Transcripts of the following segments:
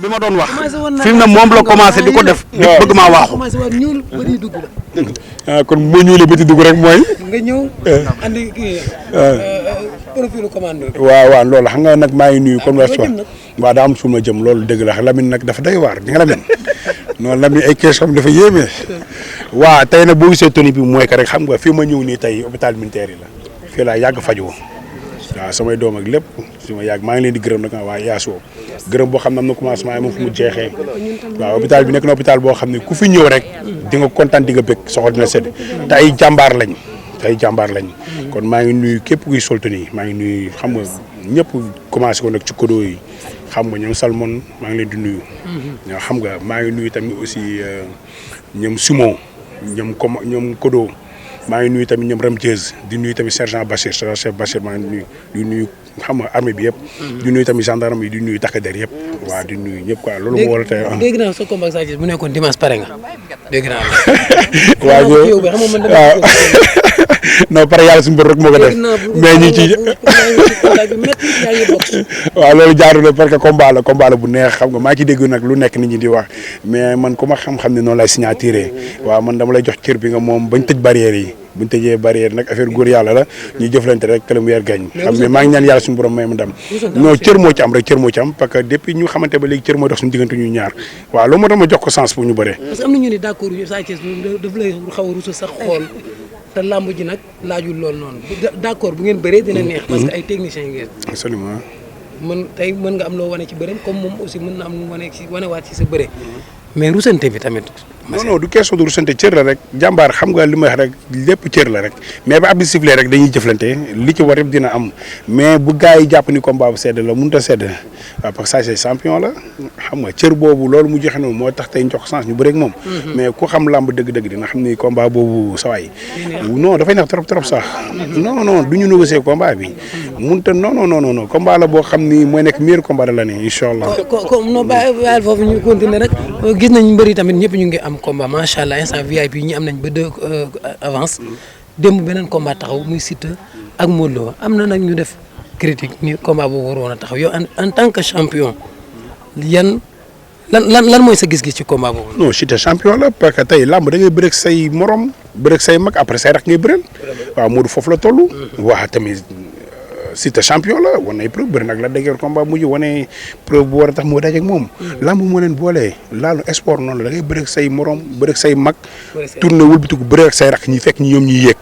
bi ma doon wax fi mu ne moom la commencé di ko def. waaw bëgg maa waaxu. commencé waat ñuul bëri dugg la. kon bu ma ñuulee bëti dugg rek mooy. nga ñëw andi kii profilu commando. waaw loolu xam nga nag maa ngi nuyu comme la waaw daa am fu ma jëm loolu dëgg la Lamine nag dafa doy waar di nga Lamine non Lamine ay question dafa yéeme. waaw tey nag boo gisee tenue bi mooy que rek xam nga fii ma ñëw nii tey hôpital militaire yi la fii laa yàgg fajoo waaw samay doom ak lépp su ma yàgg maa ngi leen di gërëm nag waa yaasoo gërëm boo xam ne am na commencement am fu mu jeexee waaw hôpital bi nekk na hôpital boo xam ne ku fi ñëw rek di nga kontaan di nga bëgg soxla dina sedd te ay jàmbaar lañ kon maa ngi nuyu képp kuy sol tenue maa ngi nuyu xam nga ñëpp commencé ko nag ci kodo yi xam nga ñoom Salmon maa ngi leen di nuyu. ñoo xam nga maa ngi nuyu tamit aussi ñoom Sumo ñoom Kodo maa ngi nuyu tamit ñoom Ram Thies di nuyu tamit sergent Bachir chef Bachir maa ngi nuyu di nuyu xam nga armée bi yëpp. di nuyu tamit gendarme yi di nuyu takk der yëpp. waaw di nuyu ñëpp quoi loolu moo war a tey. dégg naa sa combat ak Sa Thiès bu nekkoon dimanche pare nga dégg naa waaw non pare yàlla suñu bër rek moo ko def mais ñi ci waaw loolu jaaru la parce que combat la bu neex xam nga maa ci dégg nag lu nekk nit ñi di wax mais man ku ma xam-xam ne noonu lay signature waaw man dama lay jox cër bi nga moom bañ tëj barrière yi buñ tëjee barrière nag affaire góor yàlla la ñuy jëflante rek que le meilleur gagne xam ne maa ngi ñaan yàlla suñu borom may ma ndam non cër moo ci am rek cër moo ci am parce que depuis ñu xamante ba léegi cër moo dox suñu diggante ñu ñaar waaw loolu moo tax ma jox ko sens pour ñu bëree parce que am na ñu ne d'accord Sa Thiès daf lay xaw a rusa sax xool te làmb ji nag laajul loolu noonu d'accord bu ngeen bëree dina neex parce que ay techniciens ngeen absolument mën nga am loo wane ci bëreem comme moom aussi mën na am lu wanewaat ci sa bëre mais rusante bi tamit non du question de rusante cër la rek jàmbaar xam nga li may wax rek lépp cër la rek mais ba ab bi sifflé rek dañuy jëflante li ci war yëpp dina am mais bu gars yi jàpp ni combat bu sedd la mënut a sedd waaw parce que ça c'est champion la xam nga cër boobu loolu mu joxe noonu moo tax tey jox chance ñu bëre ak moom mais ku xam làmb dëgg-dëgg dina xam ni combat boobu sawaay non dafay neex trop sax non du ñu négocier combat bi mënut a non combat la boo xam ni mooy nekk meilleur combat de l'année incha allah non bàyyil foofu ñu continuer rek gis nañ mbëri tamit ñëpp ñu ngi am combat macha allah instant VIP ñi am nañ ba 2 avance démb beneen combat taxaw muy Siteu ak Modou Lo am na nag ñu def critique ni combat boobu waroon a taxaw yow en tant que champion lan mooy sa gis-gis ci combat boobu. non Siteu champion la parce que tey làmb da ngay bëreeg say morom bëreeg say mag après say rak ngay bëreel waaw Modou foofu la toll. waa tamit Siteu champion la wane ay preuve bëri nag la dëgër combat mujj wane preuve bu war a tax moo dajeeg moom. làmb moo leen boole laalu sport noonu la da ngay bëreeg say morom bëreeg say mag. tourné wëlbatiku bëreeg say rak ñi fekk ñoom ñuy yéeg.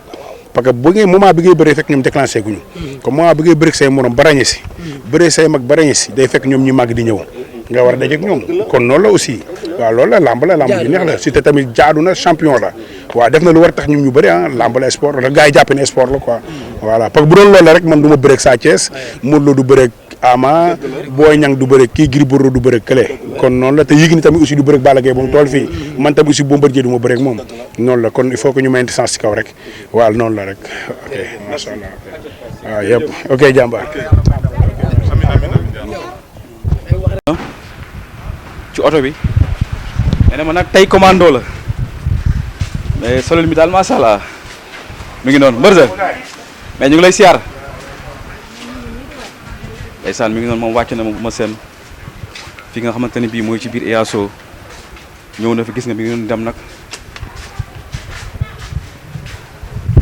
parce que bu ngeen moment bi ngay bëree fekk ñoom déclenché guñu. comme moment bi ngay bëreeg say morom barañe si. bëree say mag barañe si day fekk ñoom ñu màgg di ñëw. nga war a dajeeg ñoom kon noonu la aussi waaw loolu la làmb bi neex la Siteu tamit jaadu na champion la waaw def na lu war tax ñun ñu bëri làmb la sport la gars yi jàpp ne sport la quoi voilà parce que bu doon loolu la rek man du ma bëreeg Sa Thiès Modou Lo du bëreeg Ama Boy Niang du bëreeg kii Gris Bordeaux du bëreeg Kële kon noonu la te Yékini tamit aussi du bëreeg Balla Gaye ba mu tool fii man tamit aussi Bombardier du ma bëreeg moom noonu la kon il faut que ñu mayante sens ci kaw rek waaw noonu la rek ok macha allah waaw yëpp ok jàmbaar ci oto bi nee na ma nag tey commando la mais solil mi daal macha allah mi ngi noonu mbërsa mais ñu ngi lay siyaar ndeysaan mi ngi noonu moom wàcc na ma seen fi nga xamante ne bii mooy ci biir EASO ñëw na fi gis nga mi ngi doon dem nag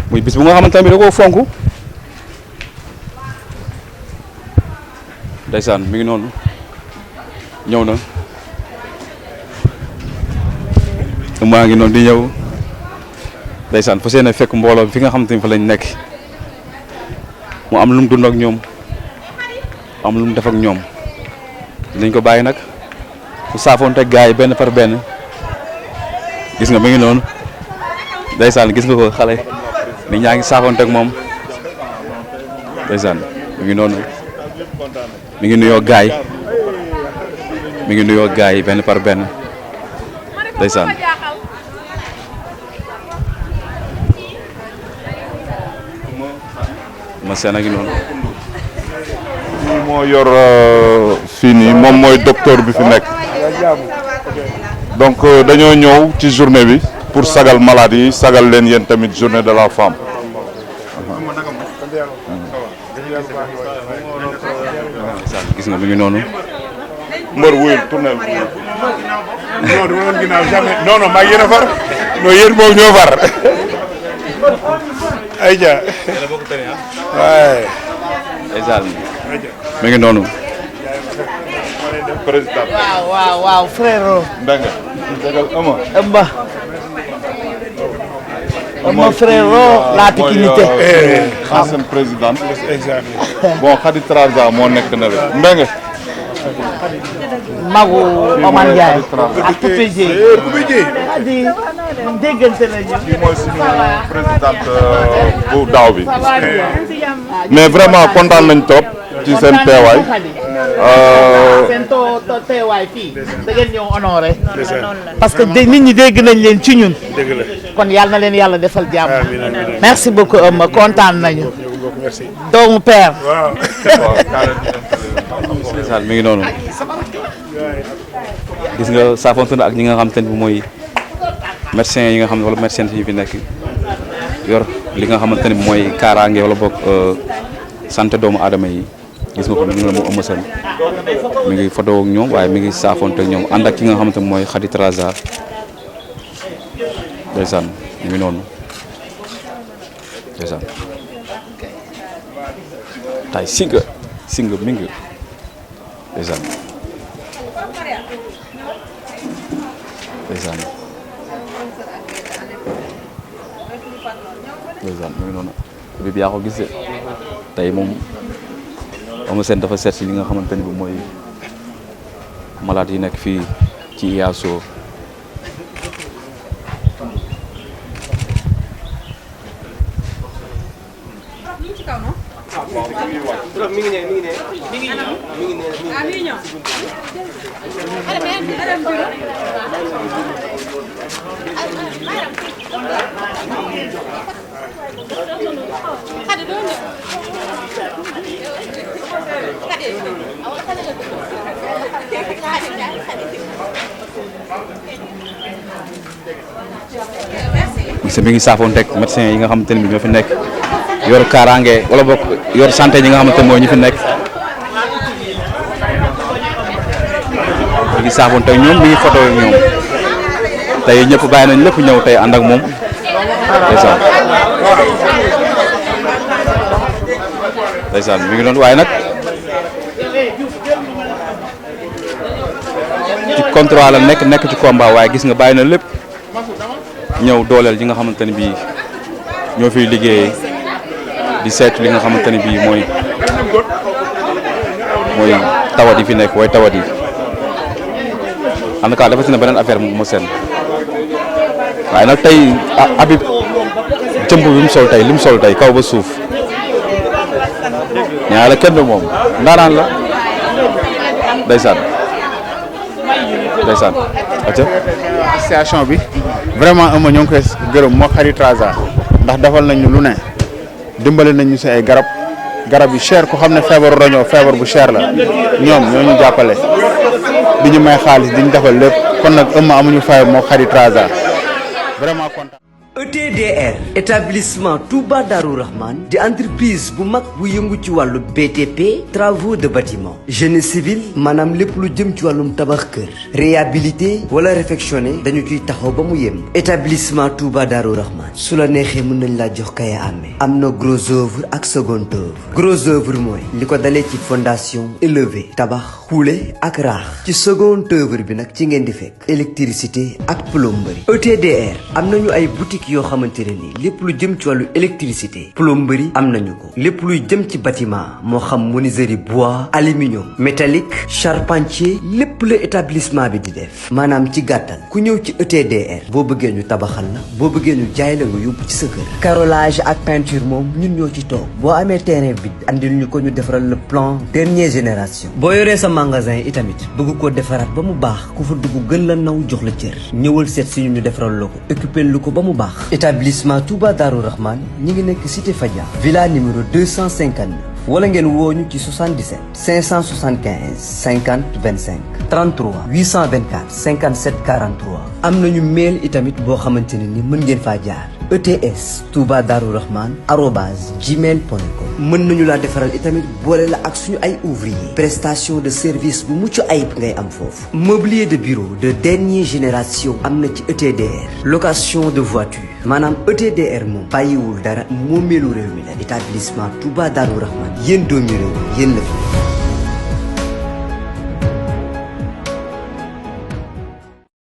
muy bis bu nga xamante ne bii da koo fonk ndeysaan mi ngi noonu ñëw na maa ngi noonu di ñëw ndeysaan fa seen fekk mbooloo fi nga xamante ni fa lañ nekk mu am lu mu dund ak ñoom am lu mu def ak ñoom dañ ko bàyyi nag mu saafoonte gaa yi benn par benn gis nga mi ngi noonu ndeysaan gis nga ko xale nit ñaa ngi saafoonte ak moom ndeysaan mi ngi noonu mi ngi nuyoo gaa yi mi ngi nuyoo gaa yi benn par benn ndeysaan ma seen a ngi noonu moo yor fii nii moom mooy docteur bi fi nekk donc dañoo ñëw ci journée bi pour sagal malade yi sagal leen yéen tamit journée de la femme gis nga mi ngi noonu mbër wuyul tournel. non du ma woon ginnaaw jamais non maa ngi yéen a far non yéen boobu ñoo far ayja waaye ndeysaan mi ngi noonu. président. waaw frère. Mbengue. dëggal Ama frère la Tikinité. ancienne présidente. exactement. bon Khady Traza moo nekk na la Mbengue. Magu Omar Ndiaye. ak Coupé Dieye. Coupé Dieye. c'est-à-dire déggante nañu. kii mooy suñu présidente bu daaw bi. mais vraiment kontaan nañ trop ci seen teewaay. seen teewaay fii da ngeen ñëw honoré. parce que nit ñi dégg nañ leen ci ñun. dëgg la. kon yàlla na leen yàlla defal jàmm. amiin amiin. merci beaucoup Eumeu kontaan nañu. merci. doomu père. waaw. ndeysaan mi ngi noonu. gis nga saafonte na ak ñi nga xam te ne bi mooy médecin yi nga xam ne wala médecin yi fi nekk yor li nga xamante ne bi mooy kaaraange wala boog santé doomu aadama yi gis nga ko mi ngi la mu Eumeu Sène mi ngi photo ak ñoom waaye mi ngi saafonte ak ñoom ànd ak ki nga xamante ne mooy Khady Traza ndeysaan mi ngi noonu ndeysaan tay singa mi ngi ndeysaan ndeysaan ndeysaan mi ngi noonu bi yaa ko gisee tey moom Eumeu Sène dafa seet si li nga xamante ne bi mooy malade yi nekk fii ci IASO mi ngi saafoonteeg médecin yi nga xamante ne bi ñoo fi nekk yor kaaraange wala bokk yor santé ñi nga xamante ne mooy ñu fi nekk mi ngi saafoonteeg ñoom mi ngi photo ak ñoom tey ñëpp bàyyi nañ lépp ñëw tey ànd ak moom ndeysaan ndeysaan mi ngi doon waaye nag ci contrat la nekk ci combat waaye gis nga bàyyi na lépp ñëw dooleel yi nga xamante ne bii ñoo fiy liggéeyee di seetu li nga xamante ne bii mooy tawat yi fi nekk waaye tawat yi en tout cas dafa si ne beneen affaire mu seen waaye nag tey Habib jëmb bi mu sol tey li mu sol tey kaw ba suuf ñaa la kenn moom ndaanaan la ndeysaan acca association bi vraiment Eumeu ñoo ngi koy gërëm moo Khady Traza ndax defal nañu lu ne dimbali nañu si ay garab yu cher ku xam ne feebaru roñoo feebar bu cher la ñoom ñoo ñu jàppale di ñu may xaalis di ñu defal lépp kon nag Eumeu amuñu fay moo Khady Traza vraiment kontaan. ETDR établissement Touba Darou Rahman di entreprise bu mag bu yëngu ci wàllu BTP travaux de bâtiment génie civil maanaam lépp lu jëm ci wàllum tabax kër réhabilité wala réfectionné dañu ciy taxaw ba mu yem établissement Touba Darou Rahman su la neexee mën nañ laa jox kaya amee am na gros œuvre ak second œuvre gros œuvre mooy li ko dalee ci fondation élevé tabax xuule ak raax ci second œuvre bi nag ci ngeen di fekk électricité ak plomberie ETDR am nañu ay boutique yoo xamante ne ni lépp lu jëm ci wàllu électricité plomberie am nañu ko lépp luy jëm ci bâtiment moo xam menuiserie bois aluminium métallique charpentier lépp la établissement bi di def maanaam ci gàttal ku ñëw ci ETDR boo bëggee ñu tabaxal la boo bëggee ñu jaay la nga yóbbu ci sa kër carrelage ak peinture moom ñun ñoo ci toog boo amee terrain bi andil ñu ko ñu defaral le plan dernière génération boo yoree sa magasin itamit bëgg koo defaraat ba mu baax ku fa dugg gën la naw jox la cër ñëwal seet si ñu defaral la ko occupé lu ko ba mu baax établissement Touba Darou Rahman ñi ngi nekk cité Fadia villa numéro 259 wala ngeen wooñu ci 77 575 50 25 33 824 57 43 am nañu mail itamit boo xamante ne ni mën ngeen faa jaar ETS Touba Darou Rahman @gmail.com. mën nañu laa defaral itamit boole la ak suñu ay ouvrier prestation de service bu mucc ayib ngay am foofu. mobilier de bureau de dernière génération am na ci ETDR. location de voiture maanaam ETDR moom bàyyiwul dara moomeelu réew mi la. établissement Touba Darou Rahman yéen doomi réew yéen la fi.